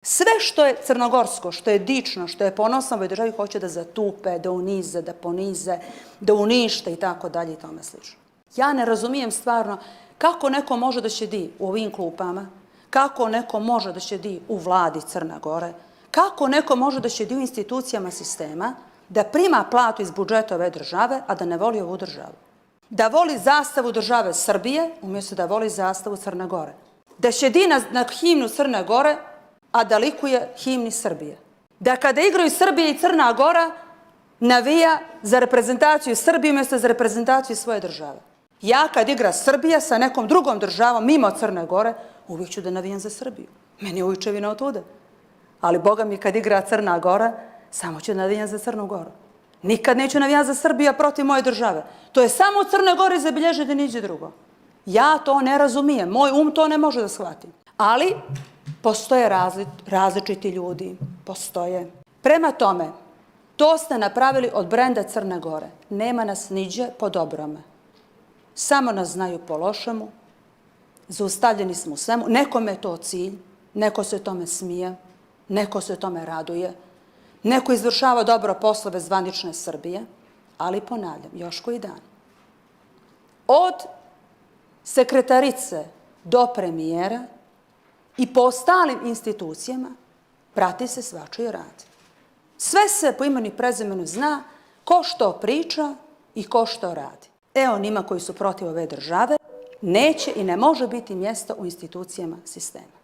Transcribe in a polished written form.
Sve što je crnogorsko, što je dično, što je ponosno ovoj državi hoće da zatupe, da unize, da ponize, da unište i tako dalje i tome slično. Ja ne razumijem stvarno kako neko može da šedi u ovim klupama, kako neko može da šedi u vladi Crne Gore, kako neko može da šedi u institucijama sistema, da prima platu iz budžeta ove države, a da ne voli ovu državu. Da voli zastavu države Srbije, umjesto da voli zastavu Crne Gore. Da šedi na himnu Crne Gore, a da likuje himni Srbije. Da kada igraju Srbije i Crna Gora, navija za reprezentaciju Srbije umjesto za reprezentaciju svoje države. Ja kad igra Srbija sa nekom drugom državom mimo Crne Gore, uvijek ću da navijam za Srbiju. Meni je ujčevina otuda. Ali Boga mi kad igra Crna Gora, samo ću da navijam za Crnu Goru. Nikad neću navijam za Srbiju protiv moje države. To je samo u Crnoj Gori zabilježeno da niđe drugo. Ja to ne razumijem. Moj to ne može da shvati. Ali postoje različiti ljudi. Postoje. Prema tome, to ste napravili od brenda Crne Gore. Nema nas niđe po dobrome. Samo nas znaju po lošemu. Zaustavljeni smo u svemu. Nekome je to cilj. Neko se tome smije. Neko se tome raduje. Neko izvršava dobro poslove zvanične Srbije. Ali ponavljam, još koji dan. Od sekretarice do premijera i po ostalim institucijama prati se svačiji rad. Sve se po imenu i prezimenu zna ko što priča i ko što radi. Onima koji su protiv ove države neće i ne može biti mjesto u institucijama sistema.